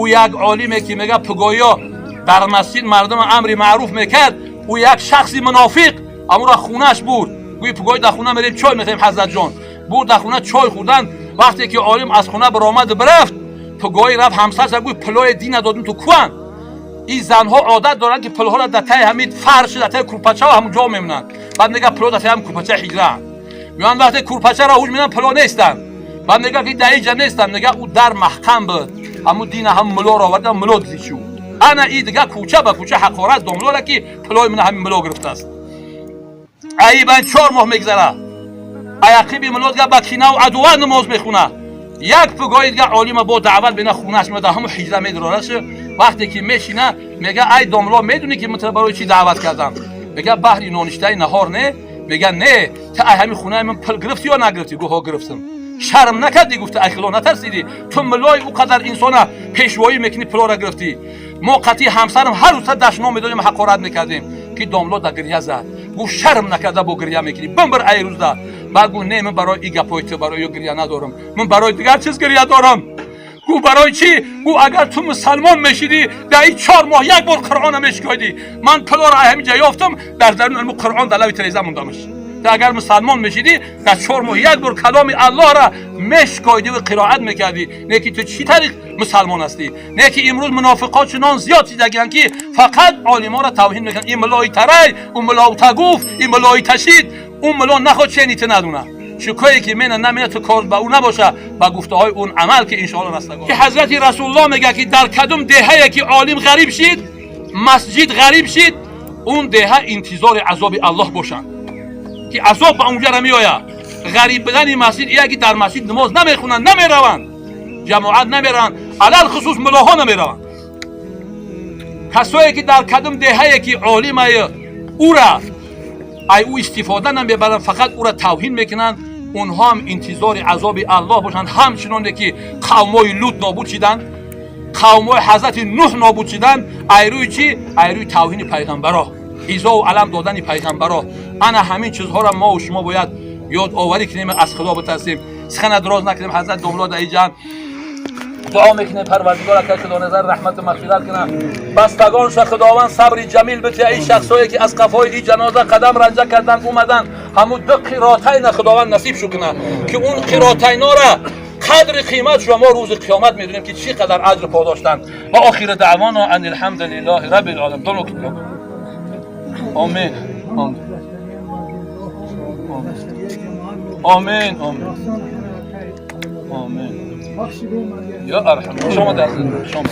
Ӯ як олиме ки мега пугоё дар масҷид мардум амри маъруф мекард, ӯ як шахси мунофиқ амура хунаш бурд. Гӯи пугои дар хона мерем, чой мехӯрем, ҳазратҷон. Бурд дар хона чой хӯрдан. Вақте ки олим аз хона баромаду бирафт, пугои рафт ҳамсарша гӯй пулои дина додум ту куан. Ин занҳо одат доранд ки пулҳоро дар таи ҳамин фарш, дар таи курпачао ҳамун ҷо мемонанд. Баъд мега пуло дар таи ҳамин курпача ҳиҷраанд. Меоянд, вақте курпачаро ҳуҷ менанд, пуло нестанд. Баъд мега ки дар инҷа нестанд. Мега ӯ дар маҳкам буд. Ҳамун дина ҳам мулоро оварда, муло дидӣ чӯ. Ана и дига кӯча ба кӯча ҳақорат домлора ки пулои мана ҳамин муло гирифтааст. Аибан 4 моҳ мегзара. Аяқиби муло дига ба кинаву адуват намоз мехуна. Як пугои дига олима бо даъват бина хунаш меояд, ҳамун ҳиҷра медораш. Вақте ки мешина, мега: ай домло, медунӣ ки ман барои чӣ даъват кардам? Мега: баҳри ноништаи наҳор не? Мега: не, та ай ҳамин хонаи ман пул гирифтӣ ё нагирифтӣ? Гӯ: ҳо, гирифтам. Шарм накардӣ? Гуфта: ай хило натарсидӣ? Ту мулои ӯ қадар инсона пешвоӣ мекунӣ, пулора гирифтӣ. Мо қатъи ҳамсарам ҳар рӯза дашном медодем, ҳақорат мекардем. Ки домло да гирья зад. Гуфт: шарм накарда бо гирья мекунӣ, бимбир ай рӯзда. Баъд гуфт: не, ман барои и гапҳои ту, барои ё гирья надорам, ман барои дигар чиз гирья дорам. Гуфт: барои чӣ? Гуфт: агар ту мусалмон мешидӣ, дар ин 4 моҳ як бор Қуръона мешикоидӣ. Ман пулоро ай ҳамин ҷа ёфтам, дар дарун Қуръон дар лави тиреза мондамаш. Ту агар мусалмон мешидӣ, дар 4 моҳ як бор каломи Аллоҳра мешикоидӣ ва қироат мекардӣ. Не ки ту чӣ тариқ мусалмон ҳастӣ? Не ки имрӯз мунофиқот чунон зиёд чизагиянд ки фақат олиморо тавҳин мекунанд. Ин мулои тарай, ӯ мулоу тагуфт, ин мулои ташид. Ӯ муло наход чени ту надуна. Шукое ки мена намена, ту кор ба ӯ набоша, ба гуфтаҳои он амал ки иншоалло растагор. Ки ҳазрати Расулуллоҳ мега ки дар кадом деҳае ки олим ғариб шид, масҷид ғариб шид, он деҳа интизори азоби Аллоҳ бошанд, ки азоб ба онҷара меояд. Ғариб будани масҷид ия ки дар масҷид намоз намехонанд, намераванд, ҷамоат намераванд, алалхусус мулоҳо намераванд. Касое ки дар кадом деҳае ки олимае ӯра ай ӯ истифода намебаранд, фақат ӯра тавҳин мекунанд, онҳо ҳам интизори азоби Аллоҳ бошанд. Ҳамчуноне ки қавмои Лут нобуд шиданд, қавмои ҳазрати Нуҳ нобуд шиданд. Айрӯи чӣ? Айрӯи тавҳини пайғамбаро, изову алам додани пайғамбаро. Ана ҳамин чизҳоро мову шумо бояд ёдоварӣ кунем, аз Худо битарсем. Сихана дроз накунем. Ҳазрат домло дар иҷан дуо мекунем, Парвардигор ака Худоназар раҳмату мағфират кунад, бастагонша Худованд сабри ҷамил бития. Ин шахсое ки аз қафои ин ҷаноза қадам ранҷа кардан омадан, ҳамун ду қиротайна Худованд насиб шу кунад, ки он қиротайнора қадри қимат шумо мо рӯзи қиёмат медонем ки чӣ қадар аҷр подоштанд. Ва охири даъвона ан алҳамду лиллаҳи раббил оламин. Омин, омин, омин, омин. Я архам. Шумо даст, шумо.